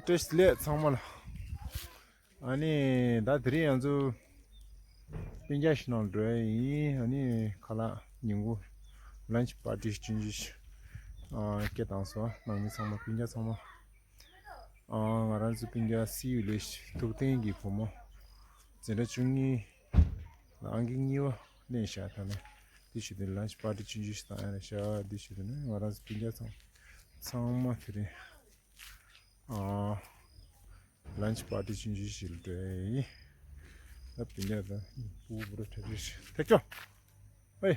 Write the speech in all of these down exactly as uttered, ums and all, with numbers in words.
བཀྲ་ཤིས་བདེ་ལེགས་ཚང་མ་ལ། ཨ་ནི་ད་དེ་རིང་ང་ཚོ་སྤུན་ཀྱག་ཞིག་ནང་འགྲོ་ཡ་ཡིན། ཨ་ནི་ཁ་ལག་ཉིན་གུང་ལན་ཆི་པར་ཊི་ཞིག་ཅུང་ཅུང་ཞིག་ཨ་སྐད་བཏང་སོང་། ནང་མི་ཚང་མ་སྤུན་ཀྱག་ཚང་མ། ཨ་ང་རང་ཚོ་སྤུན་ཀྱག་སི་ཡུ་ལེ་ཤི་ཐུབ་བསྟན་གྱི་བུ་མོ་འཛིན་གྲྭ་བཅུ་གཉིས་ལ་ཨང་ཀི་གཉིས་པ་ལེན་བཞག་ཐ་ནས་དེ་ཞུ་དུས་ལན་ཆི་པར་ཊི་ཆུང་ཆུང་ཞིག་བཏང་ཡ་རེད་ཤག་དེ་ཞུ་དུས་ནི་ང་རང་ཚོ་སྤུན་ཀྱག་ཚང་ཚང་མ་དེ་རིང་ཨ་ལན་ཆི་པར་ཊི་ཆུང་ཆུང་ཞིག་ལ་འགྲོ་ཡ་ཡིན། ད་སྤུན་ཀྱག་དང་སྤུ་གུ་བུ་ར་ཁྲ་ཁྲ་ཞིག་ཐེག་ཆོ། ཨེ།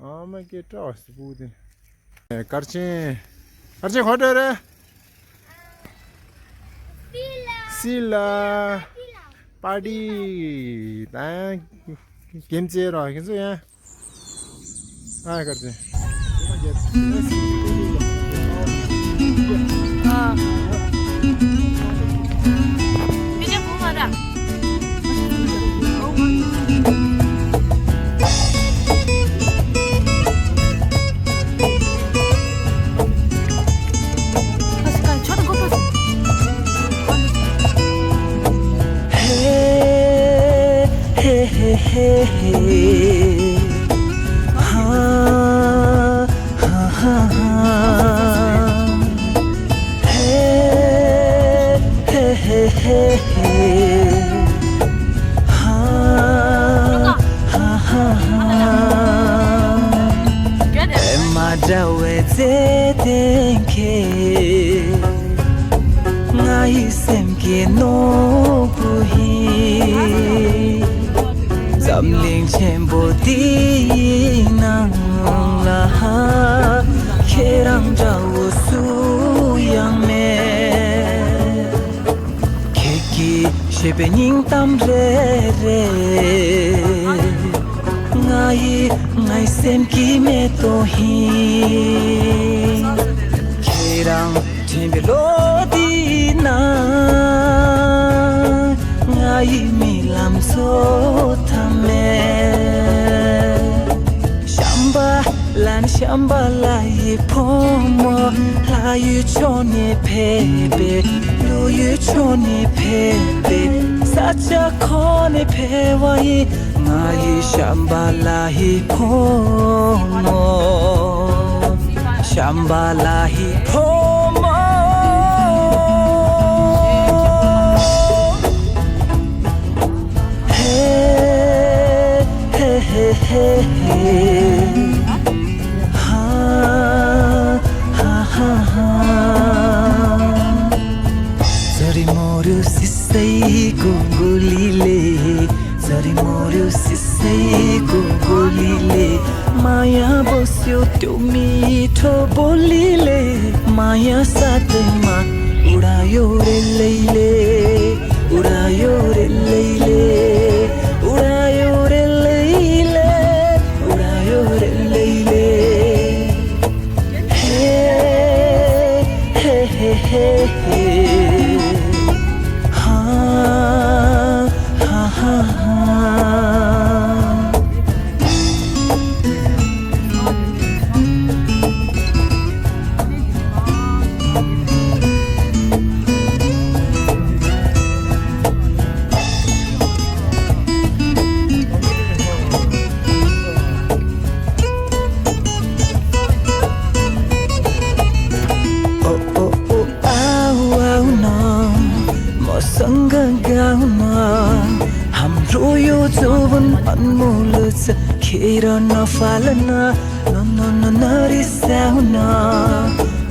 ཨ་མ་སྐད་བཀྲ་བ་སི་པུ་དེ། ཨེ་དཀར་ཆེན། དཀར་ཆེན་ག་པར་འགྲོ་རེད། སི་ལ། པར་ཊི། ད་གེམ་རྩེ་རོགས་ཁྱེད་ཚོ་ཡང་། ཨ་དཀར་ཆེན། མ་འདྲ་བའི་བརྩེ་ལྡན་ཁྱེད། ང་ཡི་སེམས་ཀྱི་ནོར་བུ་ཡིན། འཛམ་གླིང་ཆེན་པོ་འདིའི་ནང་ལ། ཁྱེད་རང་འདྲ་བོ་སུ་ཡང་མེད། ཁྱེད་ཀྱིས་བཤད་པའི་སྙིང་གཏམ་རེ་རེ། ང་ཡི་ང་ཡི་སེམས་ཀྱི་མེ་ཏོག་ཡིན། ཁྱེད་རང་དྲན་པའི་ལོ་འདིའི་ནང་། ང་ཡི་རྨི་ལམ་ཚོ་ཐ་མལ། བྱམས་པ་ལ་ནི་བྱམས་པ་ལ་ཡི་ཕོ་མོ། ལྷ་ཡུལ་ཕྱོགས་ནས་ཕེབས་པའི། ཀླུ་ཡུལ་ཕྱོགས་ནས་ཕེབས་པའི། ས་ཆ་ཁོ་ནས་ཕེབས་པ་ཡི། ང་ཡི་བྱམས་པ་ལ་ཡི་ཕོ་མོ། བྱམས་པ་ལ་ཡི་ཕོ་མོ། ཧེ། ཧེ་ཧེ་ཧེ་ཧེ། ཧ་ཧ་ཧ་ཧ། ཙ་རི་མོ་རུ་སི་སའི་གུ་གུ་ལི་ལི། ཙ་རི་མོ་རུ་སི་སའི་གུ་གུ་ལི་ལི། མ་ཡ་བོ་སིའུ་ཏུ་མི་ཁྲོ་བོ་ལི་ལི། མ་ཡ་ས་ཏུ་མ། ཨུ་ར་ཡོ་རེ་ལེ་ལེ། ཨུ་ར་ཡོ་རེ་ལེ་ལེ། ཨུ་ར་ཡོ་རེ་ལེ་ལེ། ཨུ་ར་ཡོ་རེ་ལེ་ལེ། ཧེ། ཧེ་ཧེ་ཧེ་ཧེ། ཧ་ཧ་ཧ་ཧ། संग गाउन हाम्रो यो जोवन अनमोल छ। खेर नफालन, न, न, न, नरिसाउन,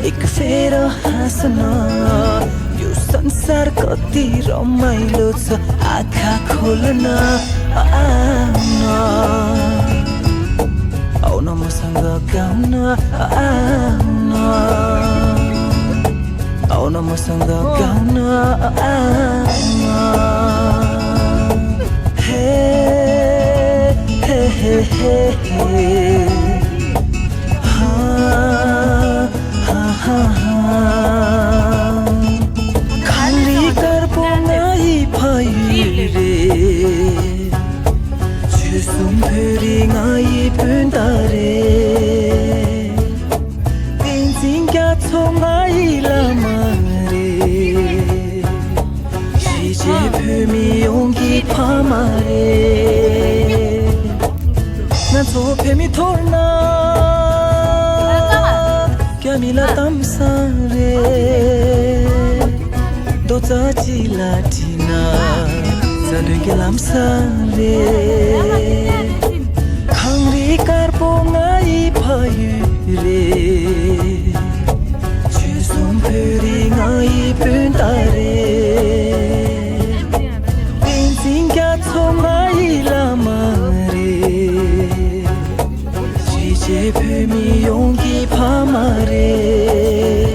एक फेर हाँसन। यो संसार कति रमाइलो छ, आँखा खोलन, आउन। आउन मसँग गाउन, आउन। आउन मसँग गाउन, आउन। हे, हे, हे, हे, हे। हा, हा, हा, हा। खाली कर बनाई भई रे। ཆོས་གསུམ་བོད་རིགས་ང་ཡི་སྤུན་ཟླ་རེད། བསྟན་འཛིན་རྒྱ་མཚོ་ང་ཡི་བླ་མ་རེད། བོད་མི་ཐོར་ན། རྒྱ་མི་ལ་གཏམ་བཟང་རེད། རྡོག་རྩ་གཅིག་ལ་དྲིལ་ན། རྩ་དོན་གྱི་ལམ་བཟང་རེད། གངས་རི་དཀར་པོ་ང་ཡི་ཕ་ཡུལ་རེད། ཆོལ་གསུམ་བོད་རིགས་ང་ཡི་སྤུན་ཟླ་རེད། བསྟན་འཛིན་རྒྱ་མཚོ་ང་ཡི་བླ་མ་རེད། གཞིས་བྱེས་བོད་མི་ཡོངས་ཀྱི་ཕ་མ་རེད།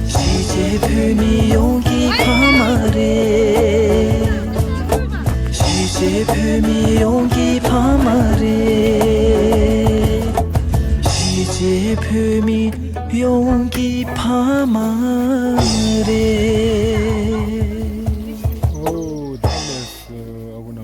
གཞིས་བྱེས་བོད་མི་ཡོངས་ཀྱི་ཕ་མ་རེད། གཞིས་བྱེས་བོད་མི་ཡོངས་ཀྱི་ཕ་མ་རེད། གཞིས་བྱེས་བོད་མི་ཡོངས་ཀྱི་ཕ་མ་རེད། ཨོ། ད་ལས་སུ་ཨ་ཁུ་ན།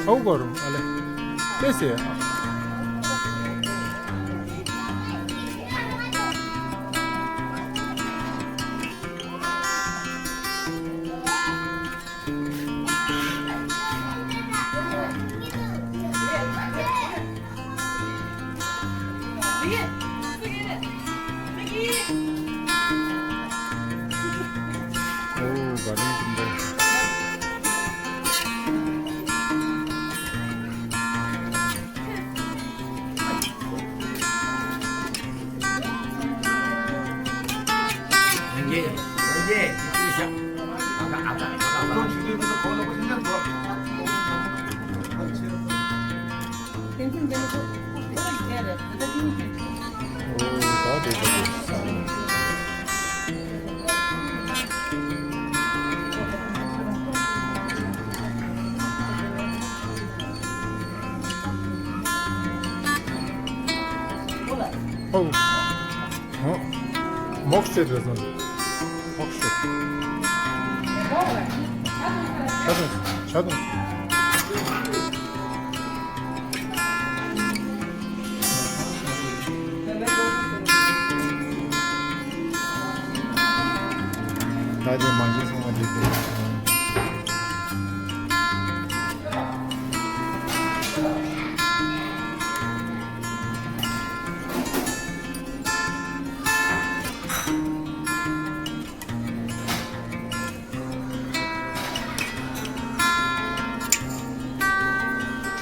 ཨའུ་གོ་རུ་ཨ་ལེ། ལེ་སེ། ཨོ། ཨོ། མོག་སེ་རེད་སོང་། མོག་སེ། ཆ་དང་། ཆ་དང་། ད་དེ་མ་བྱན་སོང་བ་འགྲིག་གི།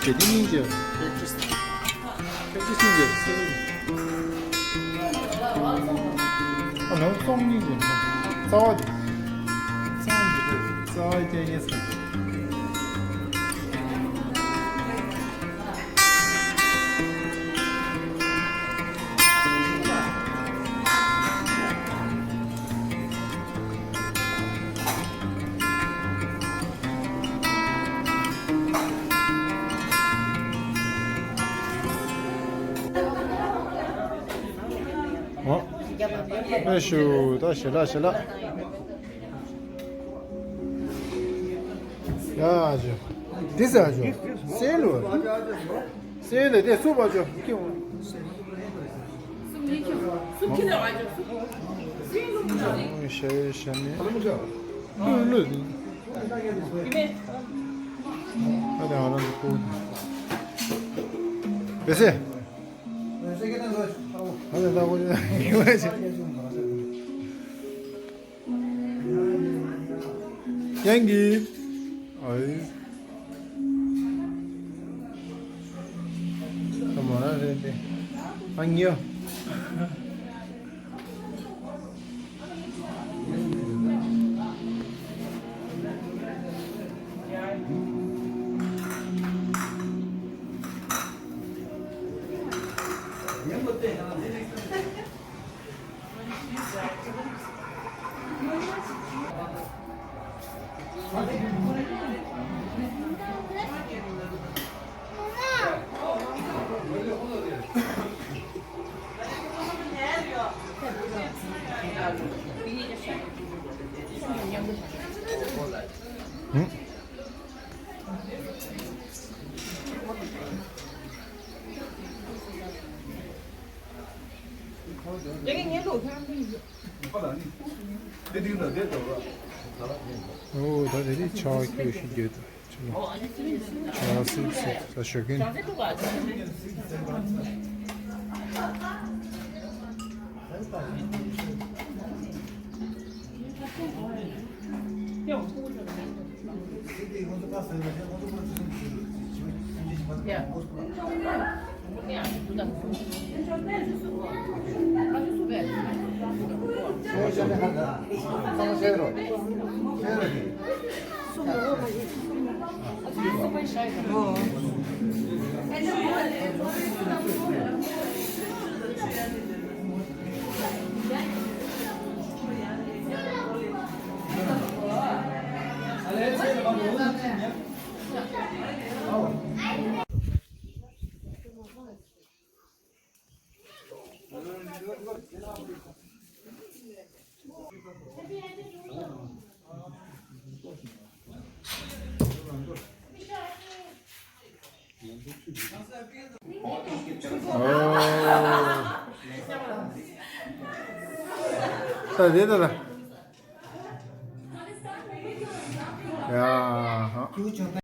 དེ་དེ་སྙིང་རྗེ། ཨ་ནི་སོང་སྙིང་རྗེ། རྩ་བ་དེ། རྩ་བ་དེ་རྩ་བ་དེ་ཡེ་སི། ཨོ། ཨེ་ཤུ། ད་ཞལ་ལག་ཞལ་ལག་ཡ་ཇོ། འདི་ཟ་ཇོ། སེ་ལུ། སེ་ལུ་དེ་སུ་བ་ཇོ། ཀྱེ་འོང་། ཨོ་ཤ་ཡེ་ཤ་ནེ། ལུ་ལུ། ཨ་དེ་ང་རང་གི་ཕུ། བེ་སེ། ཨ་དེ་ད་ཁོ་ཡོད་ཅེ། ཡང་གི། ཨོའི། ད་མོ་རང་རེད་དེ། ཨ་ཉོ། ཨོ་ད་དེ་རིང་ཆར་པ་ཁྱོད་ཤི་རྒྱུ་དང་ཆུ་ལོག་ཆར་པ་སིབ་སིབ་ད་ཞོགས་ཀས། ད་རེད་ད་ལ། ཡ་ཧ།